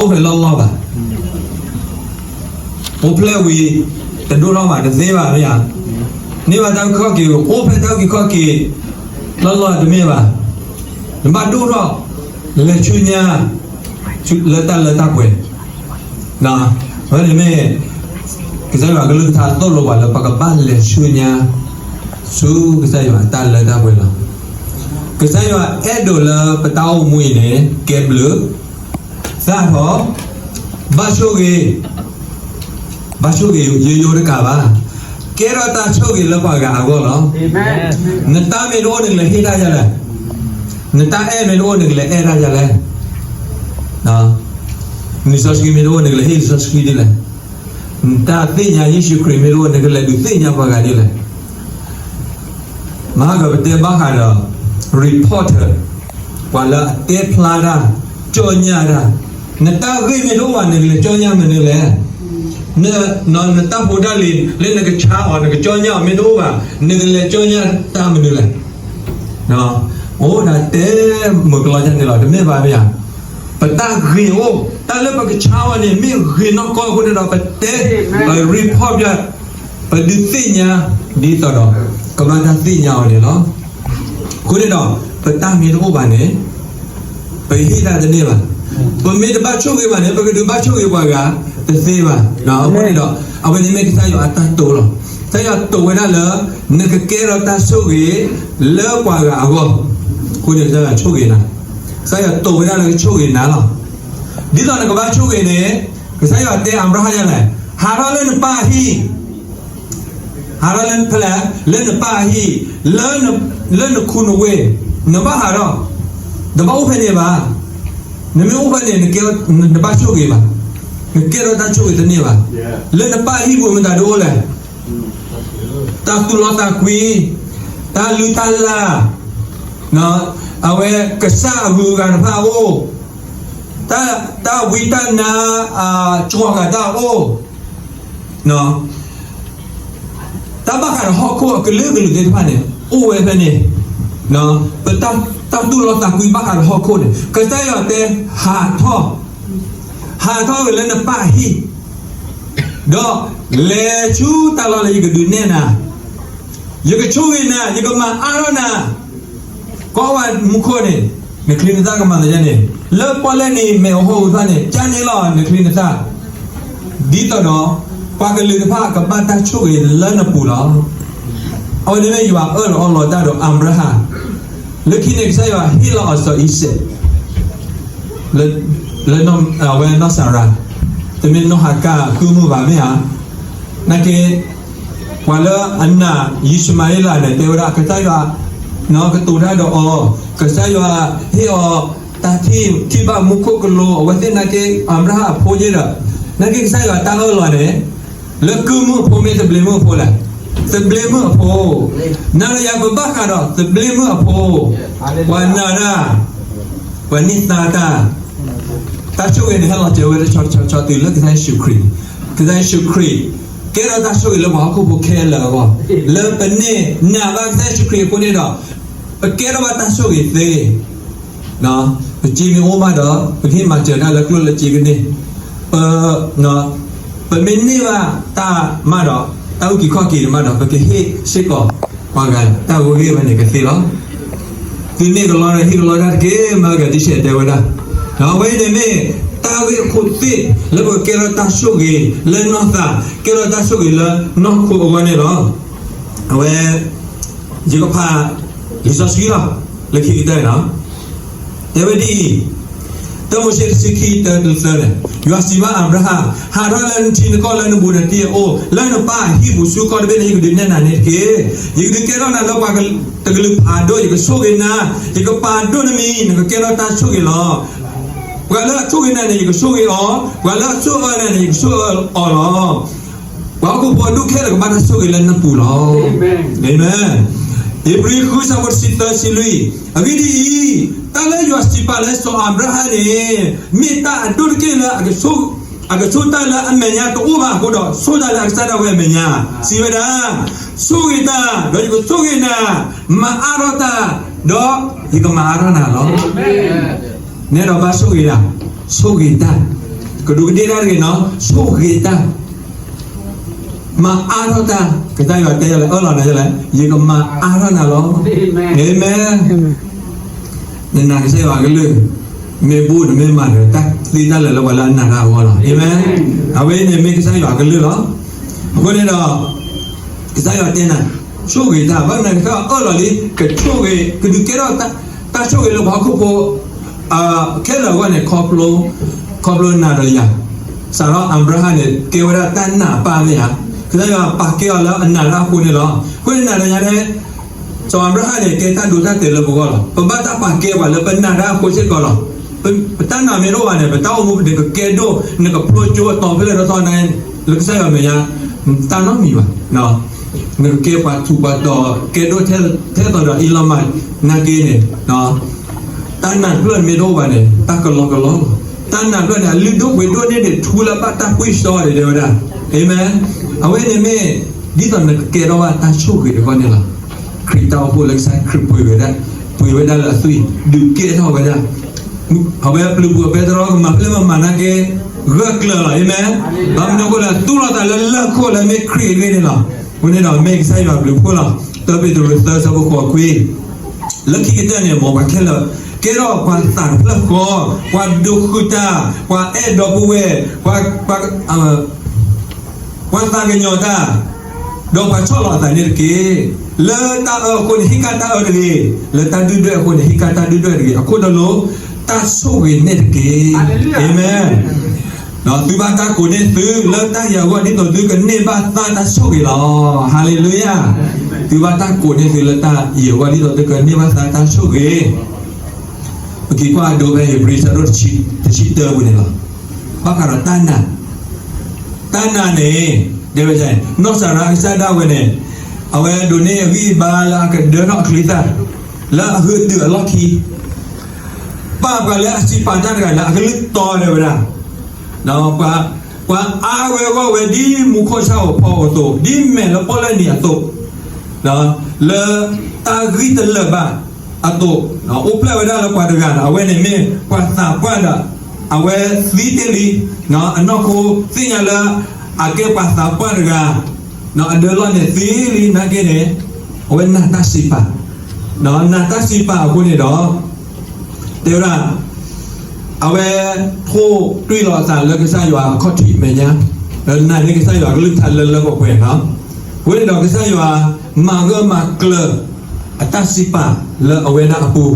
တအိၣ်ဖဲလီၢ်လီၢ်ဘၣ်. အိၣ်ဖျဲၣ်ဝံၤ တဒိၣ်ထီၣ်ဘၣ် တသ့ဘၣ်မ့ၢ်ဧါ. န့ၢ်ဘၣ်တၢ်အုၣ်က့ၤခီၣ်က့ၤ အိၣ်ဖဲတၢ်အုၣ်က့ၤခီၣ်က့ၤ လီၢ်လီၢ်တမ့ၢ်ဘၣ်. နဘၣ်ဒိၣ်ထီၣ် လဲၤဆူညါ လၢတၢ်လၢတၢ်ပှဲၤ အဝဲန့ၣ်မ့ၢ် ကစၢ်ယွၤကလုၢ်ကထါသိၣ်လိပှၤလၢပကဘၣ်လဲၤဆူညါ ဆူကစၢ်ယွၤအတၢ်လၢတၢ်ပှဲၤလီၤ. ကစၢ်ယွၤအဲၣ်ဒိးလၢပတၢ်အိၣ်မူအံၤန့ၣ် ကဲဘျုး သၣ်ထီၣ် ဘၣ်ဆိၣ်ဂ့ၤ ဘၣ်ဆိၣ်ဂ့ၤယိယိတကးဘၣ်. ကဲထီၣ်တၢ်ဆိၣ်ဂ့ၤလၢပှၤဂၤအဂီၢ်လီၤ. နတၢ်မ့ၢ်တအိၣ်နကလဲၤဟ့ၣ်တၢ်ဒ်လဲၣ်. နတၢ်အဲၣ်မ့ၢ်တအိၣ်နကလဲၤအဲၣ်တၢ်ဒ်လဲၣ်. လံာ်စီဆှံမ့ၢ်တအိၣ်နကလဲၤဟ့ၣ်လံာ်စီဆှံဒ်လဲၣ်. နတၢ်သ့ၣ်ညါယ့ၣ်ၡူးခရံာ်မ့ၢ်တအိၣ်နကလဲၤဒုးသ့ၣ်ညါပှၤဂၤဒ်လဲၣ်. မဟါကပတဲဘၣ်ဃးဒီး reporter ပှၤလၢအတဲဖျါတၢ် ကၠီၣ်ညၣ်တၢ်, နတၢ်ဂ့ၢ်မ့ၢ်တအိၣ်ဘၣ် နကလဲၤကၠီၣ်ညၣ်မနုၤလဲၣ်. နတၢ်ဖိတၢ်လံၤလၢနကဆါအီၤ နကကၠီၣ်ညၣ်အီၤမ့ၢ်တအိၣ်ဘၣ် နကလဲၤကၠီၣ်ညၣ်တၢ်မနုၤလဲၣ်. အိၣ်ဒၣ်တဲမုာ်ကလီယါန့ၣ်လီၤ တမ့ၢ်ဘၣ်မ့ၢ်ဧါ. ပတၢ်ဂ့ၤအိၣ် တၢ်လၢပကဆါအီၤန့ၣ် မ့ၢ်ဂ့ၤနီၢ်ကီၢ်အဃိန့ၣ်ဒီး ပတဲ ပ report ပဒုးသ့ၣ်ညါ ဒ်သိးဒီး ကမၤတၢ်သ့ၣ်ညါအီၤန့ၣ်လီၤ. အဃိန့ၣ်ဒီး ပတၢ်မ့ၢ်တအိၣ်ဘၣ်န့ၣ် ပဟ့ၣ်တၢ်တန့ၢ်ဘၣ်. ပမ့ၢ်တဘၣ်ဆိၣ်ဂ့ၤဘၣ်န့ၣ် ပကဒုးဘၣ်ဆိၣ်ဂ့ၤပှၤဂၤတသ့ဘၣ်. အဃိန့ၣ်ဒီး အဝဲန့ၣ်မ့ၢ်ကစၢ်ယွၤအတၢ်တိာ်လီၤ. ကစၢ်ယွၤတိာ်ဝဲဒၣ်လၢ နကကဲထီၣ်တၢ်ဆိၣ်ဂ့ၤ လၢပှၤဂၤအဂီၢ်. အဃိန့ၣ်ကစၢ်ယွၤဆိၣ်ဂ့ၤနၤ, ကစၢ်ယွၤတိာ်ဝဲဒၣ်လၢကဆိၣ်ဂ့ၤနၤလီၤ. ဒ်သိးနကဘၣ်ဆိၣ်ဂ့ၤန့ၣ် ကစၢ်ယွၤတဲအၤဘြၤဟၣ်ယါလဲၣ်, ဟးထီၣ်လၢနပၢ်အဟံၣ် ဟးထီၣ်လၢဖဲလဲၣ်, လၢနပၢ်အဟံၣ်, လၢနခူနဝ့ၢ်, နဘၣ်ဟးထီၣ်, နဘၣ်အိၣ်ဖဲန့ၣ်ဘၣ်. နမ့ၢ်အိၣ်ဖဲန့ၣ် နဘၣ်ဆိၣ်ဂ့ၤဘၣ်, နကဲထီၣ်တၢ်ဆိၣ်ဂ့ၤတန့ၢ်ဘၣ်. လၢနပၢ်အဟံၣ်ပူၤမတၤဒုးအိၣ်လဲၣ်, တၢ်သူၣ်လီသးကွံ, တၢ်လုၢ်တၢ်လၢ်, အဝဲကစၢ်အဂုၤအဂၤတဖၣ်အအိၣ်, တၢ်ဝံတၢ်နါ, စှီၤဂၤတၢ်အအိၣ် တၢ်ဘၣ်ဃးဒီးဟီၣ်ခိၣ်အကလုာ်ကလုာ်သ့ၣ်တဖၣ်န့ၣ် အိၣ်ဝဲဖဲန့ၣ်, ပတၢ်သူၣ်လီသးကွံဘၣ်ဃးဒီးဟီၣ်ခိၣ်န့ၣ် ကစၢ်ယွၤတဲ ဟးထီၣ်, ဟးထီၣ်က့ၤလၢနပၢ်အဟံၣ်, ဒီးလဲၤဆူတၢ်လီၢ်လၢယကဒုးနဲၣ်နၤ, ယကဆိၣ်ဂ့ၤနၤ, ယကမၤအါထီၣ်နၤ, ကိးဝဲမူခိၣ်န့ၣ်, နချံနသၣ်ကမၤသးဒ်န့ၣ်, လၢပီၣ်လဲၣ်နံၤမဲာ်အဟီၣ်အူသၣ်န့ၣ် ကန့ၣ်လီၤနချံနသၣ်, ဒ်သိးဒီး ပှၤကလုာ်တဖၣ်ကဘၣ်တၢ်ဆိၣ်ဂ့ၤလၢနပူၤလီၤ. အဝဲန့ၣ်မ့ၢ်ယွၤအၢၣ်လီၤအီလီၤတၢ်ဒီးအၤဘြၤဟၣ်, လၢခံန့ၣ်ကစၢ်ယွၤဟ့ၣ်လီၤအီၤစီၤအံၤစဲး လၢအဝဲနီၢ်စၤရၤ, တမ့ၢ်နီၢ်ဟၤကၢ်ကုၢ်မုၣ်ဘၣ်မ့ၢ်ဧါ. နာ်က့ ပှၤလၢအနာ်ယံၡမၤအ့လးန့ၣ် တဲဝဲဒၣ် ကစၢ်ယွၤ ကတိၤတၢ်ဒီးအီၤ, ကစၢ်ယွၤဟ့ၣ်အီၤတၢ်ထံၣ် ထံၣ်ဘၣ်မူခိၣ်ကလူး အဝဲသ့ၣ်နာ်က့ အၤဘြၤဟၣ်အဖိယ့ၢ်ဒီး နာ်က့ကစၢ်ယွၤတၢ်အၢၣ်လီၤန့ၣ် လၢကုၢ်မုၣ်အဖိမ့ၢ်သဘျ့မုၣ်အဖိလဲၣ်, သဘျ့မုၣ်အဖိ, နၤဒီးယၤပဘၣ်ဃးဒီးသဘျ့မုၣ်အဖိ, ပှၤနာ်တၢ်, ပှၤန့ၢ်သါတၢ်, တၢ်ဆိၣ်ဂ့ၤန့ၣ် ဟဲလီၤစၢၤဝဲတဆီဆီဆီတုၤလၢကစၢ်ယ့ၣ်ၡူးခရံာ်, ကစၢ်ယ့ၣ်ၡူးခရံာ် ကဲထီၣ်တၢ်ဆိၣ်ဂ့ၤလၢပှၤဟီၣ်ခိၣ်ဖိခဲလၢာ်အဂီၢ်, လၢပန့ၢ်နာ်ဘၣ်ကစၢ်ယ့ၣ်ၡူးခရံာ်အဃိန့ၣ်ဒီး ပကဲထီၣ်ဘၣ်တၢ်ဆိၣ်ဂ့ၤသ့ ပစ့မ့ၢ်အိၣ်မးဒီး ပကဟ့ၣ်မၤစၢၤတၢ်လၢကျိၣ်လၢစ့ကန့ၢ်, ပ ပမ့ၢ်န့ၢ်ဘၣ်တၢ်မးဒီး တၢ်အုၣ်က့ၤခီၣ်က့ၤမးဒီး ပကဟ့ၣ်စ့ၢ်ကီးပှၤဂၤတၢ်ဂ့ၢ်ဝဲန့ၣ်ကသ့လီၤ. သုန့ၢ်ကလီဒီးဟ့ၣ်ကလီတၢ်တက့ၢ် မၤကဒံးဆဲးတဲဝဲဒၣ်, အဝဲအံၤန့ၣ်မ့ၢ် တၢ်ဂ့ၢ်ခိၣ်သ့ၣ်လၢပကကဲထီၣ်တၢ်ဆိၣ်ဂ့ၤလၢနီၢ်သး, ကဲထီၣ်တၢ်ဆိၣ်ဂ့ၤလၢနီၢ်ခိအဂီၢ်န့ၣ်လီၤ. အဝဲ ယကဖးလံာ်စီဆှံလီၤ, လၢခံကတၢၢ်န့ၣ်လီၤ. တဲဝဲဒ်အံၤ, တၢမိၤၡ့တဆံခံ တၢတုၤသၢန့ၣ်, ယွၤစံးဘၣ်အၤဘြၤဟၣ်, ဟးထီၣ်လၢနထံနကီၢ်လၢနဘူးနတံၢ်အအိၣ်, လၢနပၢ်အဟံၣ်ပူၤဆူကီၢ်တဘ့ၣ်န့ၣ် ယကဒုးနဲၣ်နၤန့ၣ်တက့ၢ်. ယကဒုးကဲထီၣ်နၤလၢပှၤတကလုာ်ဖးဒိၣ်, ယကဆိၣ်ဂ့ၤနၤ, ယကပာ်ဒိၣ်နမံၤ, နကကဲထီၣ်တၢ်ဆိၣ်ဂ့ၤလီၤ. ပှၤလၢအဆိၣ်ဂ့ၤနၤန့ၣ် ယကဆိၣ်ဂ့ၤအီၤ, ပှၤလၢအဆိၣ်အၢနၤန့ၣ် ယကဆိၣ်အၢအီၤလီၤ. ပှၤဟီၣ်ခိၣ်ဖိဒိၣ်ခဲလၢာ်ကဘၣ်တၢ်ဆိၣ်ဂ့ၤလၢနပူၤလီၤ. အၤမ့ၣ်. ဧ့ၤဘြံၤ ဃု ဆၢဖိတဆံသၢ ဆံလွံၢ်, အဂ့ၢ်ဒ်အံၤ, တၢ်လၢယွၤစံးပာ်လၢစီၤအၤဘြၤဟၣ်န့ၣ် မ့ၢ်တၢ်အဒိၣ်တက့ၢ်လၢ အကဆိၣ်တၢ်လၢအမဲာ်ညါတအိၣ်ဘၣ်အဃိဒီး ဆိၣ်တၢ်လၢအကစၢ်ဒၣ်ဝဲအမဲာ်ညါ, စံးဝဲဒၣ်, ဆိၣ်ဂ့ၤတၢ်, ဒီးယကဆိၣ်ဂ့ၤနၤ, မၤအါထီၣ်တၢ်, ဒီးယကမၤအါထီၣ်နၤလီၤ. နဲဒိးဘၣ်ဆိၣ်ဂ့ၤတၢ်, ဆိၣ်ဂ့ၤတၢ် ကဒူးကဒ့တၢ်တဂ့ၤနီၤ, ဆိၣ်ဂ့ၤတၢ်, မၤအါထီၣ်တၢ်, ကစၢ်ယွၤတဲယလဲၣ်, အၢၣ်လီၤနၤယလဲၣ်, ယကမၤအါထီၣ်နၤလီၤ. အၤမ့ၣ်. နနာ်ကစၢ်ယွၤအကလုၢ်, မ့ၢ်ဘူၣ်နမ့ၢ်မၤဒီး တၢ်သ့တၢ်လၢာ်လၢပှၤလၢအနာ်တၢ်အဂီၢ်လီၤ. အၤမ့ၣ်. အဝဲအံၤန့ၣ်မ့ၢ်ကစၢ်ယွၤအကလုၢ်လီၤ. အဃိန့ၣ်ဒီး ကစၢ်ယွၤတဲနၤ, ဆိၣ်ဂ့ၤတၢ်, ဘၣ်မနုၤကစၢ်ယွၤအၢၣ်လီၤလံ ကဆိၣ်ဂ့ၤ, ကဒုးကဲထီၣ်တၢ်ဆိၣ်ဂ့ၤလၢပှၤဟီၣ်ခိၣ်ဖိ ခဲလၢာ်အဂီၢ်န့ၣ်, ခီဖျိနၤဒီးယၤ, စးထီၣ်အၤဘြၤဟၣ်န့ၣ် ကဲဝဲဒၣ်တၢ်နာ်အပၢ်မ့ၢ်ဧါ, ကစၢ်ယွၤပာ်ကဲအီၤလၢအနာ်တၢ်အဃိန့ၣ်လီၤ. အဃိန့ၣ်နၤဒီးယၤန့ၣ်, စီၤအၤဘြၤဟၣ်န့ၣ် ကဲတၢ်ဒိတၢ်တဲာ်လၢပဂီၢ်လီၤ. ပဘၣ်တၢ်ပာ်ကဲပှၤလၢပနာ်တၢ်အဃိစ့ၢ်ကီးလီၤ. ပတၢ်နာ်မ့ၢ်တအိၣ်ဘၣ်န့ၣ် ပတၢ်အိၣ်မူပူၤန့ၣ် ကကဲဒိၣ်, နကဖျိကၠိအတီၤဖဲလဲၣ်ထီၣ်ထီၣ်န့ၣ်, လၢကစၢ်ယွၤမဲာ်ညါ တၢ်နီတမံၤဘၣ်. နကကဲပှၤထူးပှၤတီၤ ကဲဒိၣ်ထဲသိးဒီး Elon Musk နာ်က့န့ၣ်, တၢ်နာ်တဖျၢၣ်မ့ၢ်တအိၣ်ဘၣ်န့ၣ် တၢ်ကလီကလီလီၤ. တၢ်နာ်တဖျၢၣ်န့ၣ် အလုၢ်ဒိၣ်ပှ့ၤဒိၣ်န့ၢ်ဒံးထူလၢဘၣ်တၢ်ကွံၢ်စီဒံးတဲဝဲဒၣ်. အၤမ့ၣ်. အဝဲန့ၣ်မ့ၢ် ဒ်သိးနကကဲထီၣ်ဘၣ်တၢ်ဆိၣ်ဂ့ၤတခီန့ၣ်လီၤ. ခရံာ်တၢ်အိၣ်ဖှိၣ်လၢကစၢ်ခရံာ်ပှ့ၤဝဲဒၣ်, ပှ့ၤဝဲဒၣ်လၢအသွံၣ်, ဒုးကဲထီၣ်ဝဲဒၣ် အဝဲပျုၤပူၤအပဲတြီကမၤဖဲလဲၣ်မၤမၤနာ်က့ ဂၢၢ်ကျၢၤလီၤ. အၤမ့ၣ်. ဘၣ်မနုၤအဃိလဲၣ်, သူၣ်လီၤသးလၢလၢၢ်ခိၣ်လၢမ့ၢ်ခရံာ်အဂ့ၢ်န့ၣ်လီၤ. အဃိန့ၣ်ဒီးမ့ၢ်ကစၢ်ယွၤဘျုးဖှိၣ်လီၤ. တၢပ့းတရူးသၢဆၢဖိဃိးခွံ, လၢခံကတၢၢ်န့ၣ် မ်ပှၤခဲလၢာ် ကဲထီၣ်ပှၤသးတဖျၢၣ်ဃီ, ပှၤဒိးဃုာ်တၢ်, ပှၤအဲၣ်ဒိးပဝဲ, ပှၤ ပှၤသးကညီၤတၢ်, ဒီးပှၤဆီၣ်လီၤအသးန့ၣ်တက့ၢ်. လၢတၢ်အၢအဃိန့ၣ် ဟ့ၣ်ကၣ်တၢ်အၢတဂ့ၤ, လၢတၢ်ဒုၣ်ဒွဲၣ်အဃိန့ၣ် ဟ့ၣ်ကၣ်တၢ်ဒုၣ်ဒွဲၣ်တဂ့ၤ, အခိၣ်ဒီးလိၤ တၢ်ဆိၣ်ဂ့ၤန့ၣ်တက့ၢ်. အၤမ့ၣ်. သုဘၣ်တၢ်ကိးန့ၢ်သုလၢတၢ်အံၤအဂီၢ် ဒ်သိးသုကန့ၢ်ဘၣ်သါတၢ်ဆိၣ်ဂ့ၤလီၤ. ဟါလ့လူယၤ. သုဘၣ်တၢ်ကိးန့ၢ်သုလၢတၢ်အံၤအဂီၢ် ဒ်သိးသုကန့ၢ်ဘၣ်သါတၢ်ဆိၣ်ဂ့ၤ. ပက့ၤကွၢ်အဒိဖဲဧ့ၤဘြံၤဆၢဒိၣ်တဆံတၢအပူၤန့ၣ်လီၤ. ဘၣ်ဃးဒီးတၢ်နာ်, တၢ်နာ်န့ၣ် တဲဝဲဒ်အံၤ, နီၢ်စၤရါကစၢ်ဒၣ်ဝဲန့ၣ် အဝဲဒိးန့ၢ်အဂံၢ်အဘါလၢအကဒၢထီၣ်အချံသၣ် လၢအဟုးတုၤအလီၢ်ခံ ပာ်ပှၤလၢအစံးပာ်တၢ်တဂၤလၢအကလုၢ်တီတဲဝဲဒၣ်, ဒီးပှၤအါဝဲဂီၢ်ဝဲဒ်မူခိၣ်ဆၣ်ဧိၤဖီဧိၤအသိး, ဒ်မဲာ်လၢပီၣ်လဲၣ်နံၤအသိး, လၢတၢ်ဂံၢ်တလၢာ်ဘၣ်အသိး, အိၣ်ဖျဲၣ်ဝဲဒၣ်လၢပှၤတဂၤဒီး အဝဲန့ၣ်မ့ၢ်ပှၤသးပှၢ်ဒီး အဝဲသံတ့ၢ်လံ, အနီၢ်ခိသ့ၣ်ညါလၢ အကဲပှၤသးပှၢ်တဂၤ, အဒၢလီၢ်န့ၣ်သံလံနာ်က့န့ၣ်, အဝဲနာ်တၢ်စံးပာ်, နာ်တၢ်စံးပာ်အဃိန့ၣ်ဒီး တဲဝဲဒၣ်, အဝဲထိၣ်တွံၢ်လီၤအသးလၢကစၢ်ယွၤအခီၣ်ထံးမဲာ်ညါ, ဒီးနာ်န့ၢ်ကစၢ်ယွၤကလုၢ်ကထါလၢလၢပှဲၤပှဲၤလီၤ. အဃိန့ၣ်ဒီးကစၢ်ယွၤမၤဂၢၢ်မၤကျၢၤအတၢ်စံးပာ်လၢအဝဲဒၣ်အပူၤ,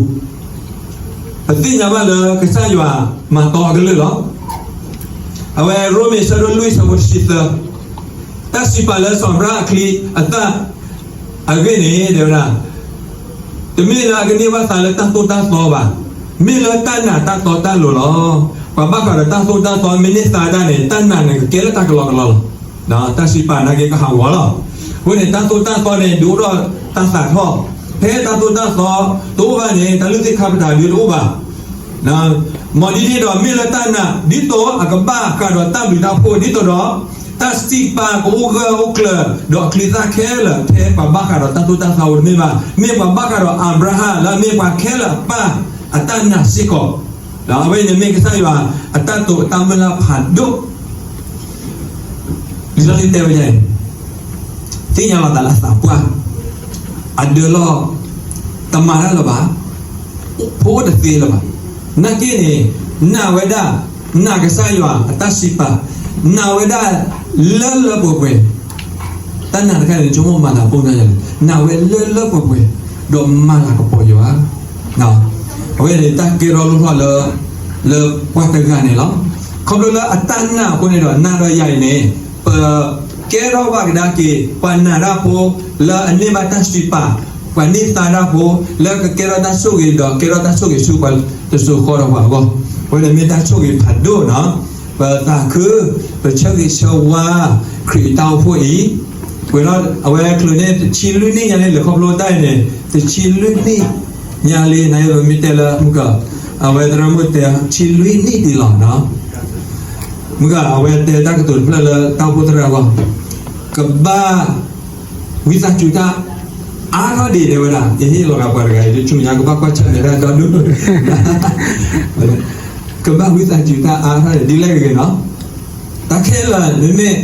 ပသ့ၣ်ညါဘၣ်လၢကစၢ်ယွၤမၤတီအကလုၢ်လီၤ. အဝဲရိမ့ၤဆၢဒိၣ်လွံၢ်ဆၢဖိတဆံသၢ, တၢ်စံးပာ်လၢစီၤအၤဘြၤဟၣ်အချံအသၣ်အဂ့ၢ်န့ၣ် တဲဝဲဒၣ်, တမ့ၢ်လၢအကန့ၢ်ဘၣ်သါလၢတၢ်သိၣ်တၢ်သီဘၣ်, မ့ၢ်လၢတၢ်နာ်တၢ်တီတၢ်လိၤလီၤ. ပှၤဘၣ်ဃးဒီးတၢ်သိၣ်တၢ်သီမ့ၢ်န့ၢ်သါတၢ်န့ၣ် တၢ်နာ်န့ၣ်ကကဲလၢတၢ်ကလီကလီလီၤ. တၢ်စံးပာ်နာ်က့ကဟးဂီၤလီၤ. အဃိန့ၣ် တၢ်သိၣ်တၢ်သီန့ၣ် ဒုးအိၣ်ထီၣ်တၢ်သးထီၣ်, ဖဲတၢ်သိၣ်တၢ်သီတအိၣ်ဘၣ်န့ၣ် တၢ်လုၢ်သ့ၣ်ခါပတာ်ဒုးတအိၣ်ဘၣ်. မ်ဒ်န့ၣ်ဒီးမ့ၢ်လၢတၢ်နာ် ဒ်သိးအကဘၣ်ဃးဒီးတၢ်ဘျုးတၢ်ဖှိၣ် ဒ်သိးဒီး တၢ်စံးပာ်ကအိၣ်ဂၢၢ်အိၣ်ကျၢၤ ဒီးအချံသၣ်ခဲလၢာ် ထဲပှၤဘၣ်ဃးဒီးတၢ်သိၣ်တၢ်သီဧိၤတမ့ၢ်ဘၣ်, မ့ၢ်ပှၤဘၣ်ဃးဒီးအၤဘြၤဟၣ်လၢအမ့ၢ်ပှၤခဲလၢာ်အပၢ်အတၢ်နာ်စ့ၢ်ကီး, ဒီးအဝဲန့ၣ်မ့ၢ်ကစၢ်ယွၤအတၢ်တိာ်အတၢ်မုၢ်လၢ်ဖးဒိၣ် လံာ်စီဆှံတဲဝဲဒ်အံၤ, သ့ၣ်ညါလီၤသးလၢအသးပှၢ်, အဒၢလီၢ်တမၤတၢ်လၢၤဘၣ်, ဖိအိၣ်တသ့လၢၤဘၣ်, နာ်က့န့ၣ် နာ်ဝဲဒၣ်, နာ်ကစၢ်ယွၤအတၢ်စံးပာ်, နာ်ဝဲဒၣ်လၢလၢပှဲၤပှဲၤ, တၢ်နာ်တခါန့ၣ် ဆိကမိၣ်မၤသးပူၣ်ညါလဲၣ်, နာ်ဝဲလၢလၢပှဲၤပှဲၤ, ဒီးမၤလၤကပီၤယွၤ အဝဲန့ၣ်တၢ်ကဲထီၣ်လိၣ်ထီၣ်လၢ လၢပှၤတဂၤန့ၣ်လီၤ. ခီဖျိလၢအတၢ်နာ်အဃိန့ၣ်ဒီး နၤဒီးယၤအံၤန့ၣ် ပကဲထီၣ်ဘၣ်ကဒါက့ၤ ပှၤနာ်တၢ်ဖိ လၢအန့ၢ်ဘၣ်တၢ်စံးပာ်, ပှၤန့ၢ်သါတၢ်ဖိ လၢကကဲထီၣ်တၢ်ဆိၣ်ဂ့ၤ ဒီးကဲထီၣ်တၢ်ဆိၣ်ဂ့ၤဆူပှၤတစိၤဃီဒီးပှၤအဂီၢ်, အဝဲန့ၣ်မ့ၢ်တၢ်ဆိၣ်ဂ့ၤဖးဒိၣ်နီၤ. ပသးခု ပဆၢဂ့ၤဆၢဝါ ခရံာ်အတၢ်အိၣ်ဖှိၣ်အံၤ, ပှဲၤထီၣ်အဝဲချုးန့ၣ် တဆံလွံၢ်နံၣ်ညါလံ လဲၤခီဖျိတၢ်အံၤန့ၣ် တဆံလွံၢ်နံၣ်ညါလံန့ၣ် မ့ၢ်တဲလၢမုၢ်က အဝဲသရၣ်မုၣ်တဲ တဆံလွံၢ်နံၣ်ဒံးလီၤနီၤ. မုၢ်က အဝဲတဲတၢ်ကတိၤတဖျၢၣ်လၢတၢ်အိၣ်ဖှိၣ်သရၣ်အဂီၢ်, ကဘၣ် ဝံသးစူၤတၢ် အါထီၣ်ဒံးတဲဝဲဒၣ်, ယဟ့ၣ်လီၤဂာ်ပှၤတဂၤအံၤ တဆူညါကဘၣ်ကွၢ်ဆၢၣ်မဲာ်တၢ်ဒီဒူၣ်, က ကဘၣ်ဝံသးစူၤတၢ်အါထီၣ်န့ၣ် ဒ်လဲၣ်ဂ့ၤဂ့ၤနီၤ. တၢ်ခဲလၢာ်န့ၣ်မ့ၢ်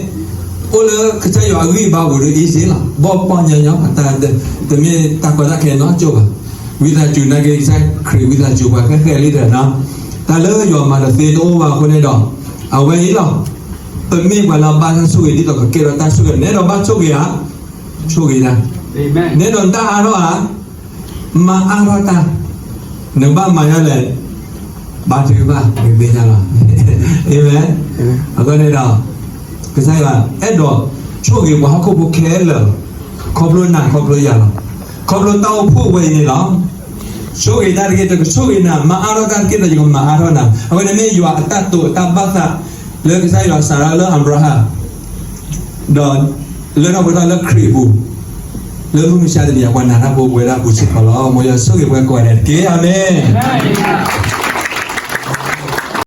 အိၣ်လၢကစၢ်ယွၤအဂံၢ်အဘါပူၤဒီး easy လီၤ. ဘီၣ်ပီၣ်ညီညီ တမ့ၢ်တၢ်ကီတၢ်ခဲနီတကၠိၢ်ဘၣ်. ဝံသးစူၤနာ်က့ ကစၢ်ခရံာ်ဝံသးစူၤပှၤဃဲၣ်ဃဲၣ်လံတဂၤနီၤ. တၢ်လၢယွၤမၤတသ့တအိၣ်ဘၣ်အဃိန့ၣ်ဒီး အဝဲအံၤလီၤ. ပမ့ၢ်ပှၤလၢအဘၣ်တၢ်ဆိၣ်ဂ့ၤဒ်သိးကကဲထီၣ်တၢ်ဆိၣ်ဂ့ၤ နဲဒိးဘၣ်ဆိၣ်ဂ့ၤဧါ, ဆိၣ်ဂ့ၤတၢ်, နဲဒိးတၢ်အါထီၣ်ဧါ, မၤအါထီၣ်တၢ်, နကဘၣ်မၤဒ်လဲၣ်, ဘါထုကဖၣ် မ့ၢ်သ့ၣ်ညါလီၤ. အၤမ့ၣ်. အဃိန့ၣ်ဒီး ကစၢ်ယွၤအဲၣ်ဒိးဆိၣ်ဂ့ၤပှၤဟီၣ်ခိၣ်ဖိခဲလၢာ်, ခီဖျိနၤခီဖျိယၤလီၤ. ခီဖျိတၢ်အိၣ်ဖှိၣ်ဝဲအံၤန့ၣ်လီၤ. ဆိၣ်ဂ့ၤတၢ်တက့ၢ် ယကဆိၣ်ဂ့ၤနၤ, မၤအါထီၣ်တၢ်တက့ၢ်ဒီး ယကမၤအါထီၣ်နၤ. အဝဲန့ၣ်မ့ၢ်ယွၤအတၢ်တိာ်အတၢ်ဘၣ်သး လၢကစၢ်ယွၤစးထီၣ်လၢအၤဘြၤဟၣ် ဒီးလၢထီၣ်ပှဲၤထီၣ်လၢခရံာ်အပူၤ, လၢမုၢ်မဆါတနံၤအံၤ ပှၤနာ်တၢ်ဖိပဝဲဒၣ်အပူၤစ့ၢ်ကီးလီၤ. မ်ယွၤဆိၣ်ဂ့ၤပှၤကိးဂၤဒဲးတက့ၢ်. အၤမ့ၣ်.